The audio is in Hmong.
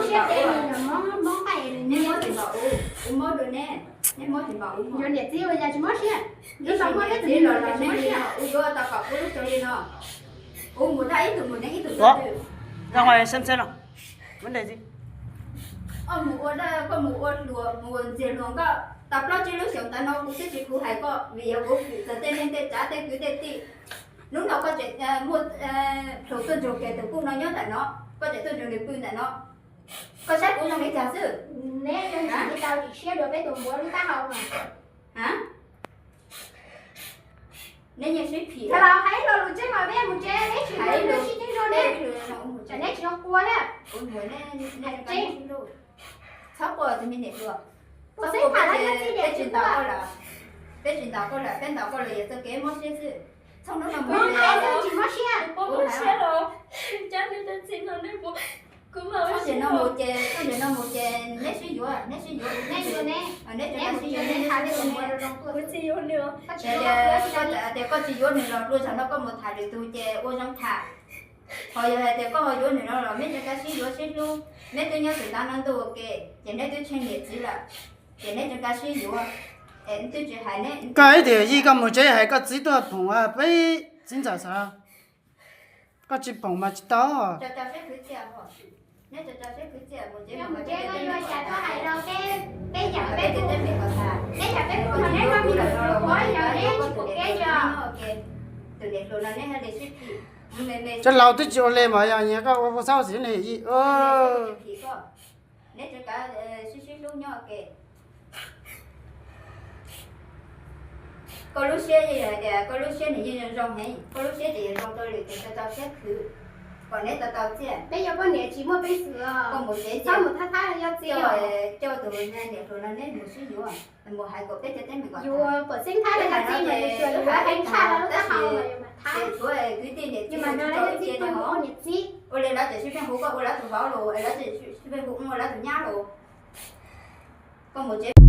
Siab peb li los mob mob nqaij nws nyiam. Mob tsis npaum ub, ub mob dua neb, neb mob tsis npaum ub. Yog niam txiv ua cas tsis mob siab? Yog tau muaj niam txiv los los neb li no, ub yuav tau kom ub lub xyoo li no. Ub mus dab ib tug mus neb ib tug dab twg. Ra ngoài xem xem nào. Vấn đề gì? Mus ua dab, koj mus ua hluas, mus ua ntxiag hluas nkauj tau plaub tsib lub xyoos ntawd no kuv twb tsis kuv hais koj vim yog kuv hwm txog tej neeg tej tsav tej kwv tej tij. Hnub no koj tseem muaj plhus tuaj ntsoog kiag tus kuj no nyob ntawm no, koj tseem tuaj ntsoog nws pw ntawm no. Koj saib kuv zoo li cas xwb? Neb yeej tsis tau tsim siab dua peb tus npuav lub taub hau mas. Neb yeej sib phim. Thaum hais ib lo lus tseeb mas peb mus tsev, neb tsis hais lus sib ceeb rau neb, tsam neb tsis zoo qua thiab. Txhob qua tus me niam hluas. Peb tsis ntaus koj lawm, peb tsis ntaus koj lawm, peb ntaus koj lawm yog txoj kev mob siab xwb. Txhob hnub no mus tsis mob siab. Txhob ntawm no mus ces, txhob ntawm no mus ces neb sib yuav, neb sib yuav, neb yuav neb, neb tseem sib yuav neb, neb sib yuav neb. Tias koj tsis yuav nws los luag zaum no koj mus tham lwm tus ces ua zoo tham. Ho yog hais tias koj ho yuav nws no los neb tseem kav sib yuav sib hlub, neb twb nyob txog tav no ntuj ua ke, ces neb twb tsheej niam txiv lawm, ces neb tseem kav sib yuav, es twb tsis hais neb. Koj ib tug yij koj mus tsev hais koj txiv tuaj phoom peb txiv ntxawm xav, koj tsis phoom mas tsis tau. Cov laus twb tsis ua li mas yog nyias koj ua puas xaub xim ne yij. Neb tseem kav sib sib hlub nyob ua ke. Koj lub siab yeej yog hais tias koj lub siab nws yeej zoo zoo heev, koj lub siab ces yog zoo rau lwm tus tau tau siab khwv, kom neb tau tau txiaj. Peb yog poj niam tsis muaj peev xwm, koj mus tsev txhob mus thab thab yog txiv, coj tus niam hluas no neb mus sib yuav, mus hais kom peb cov teeb meem kom yuav pom xeeb thab li yog txiv mas yus xyuas yus yuav heev tshaj lub taub hau mas yus mam thab. Tshuav kwv tij niam txiv mas no lawv yog txiv pw ua niam txiv. Ua li lawv tseem sib pheej hu koj ua lawv tus vauv los, lawv tseem sib pheej hu ua lawv tus nyab los. Koj mus tsev.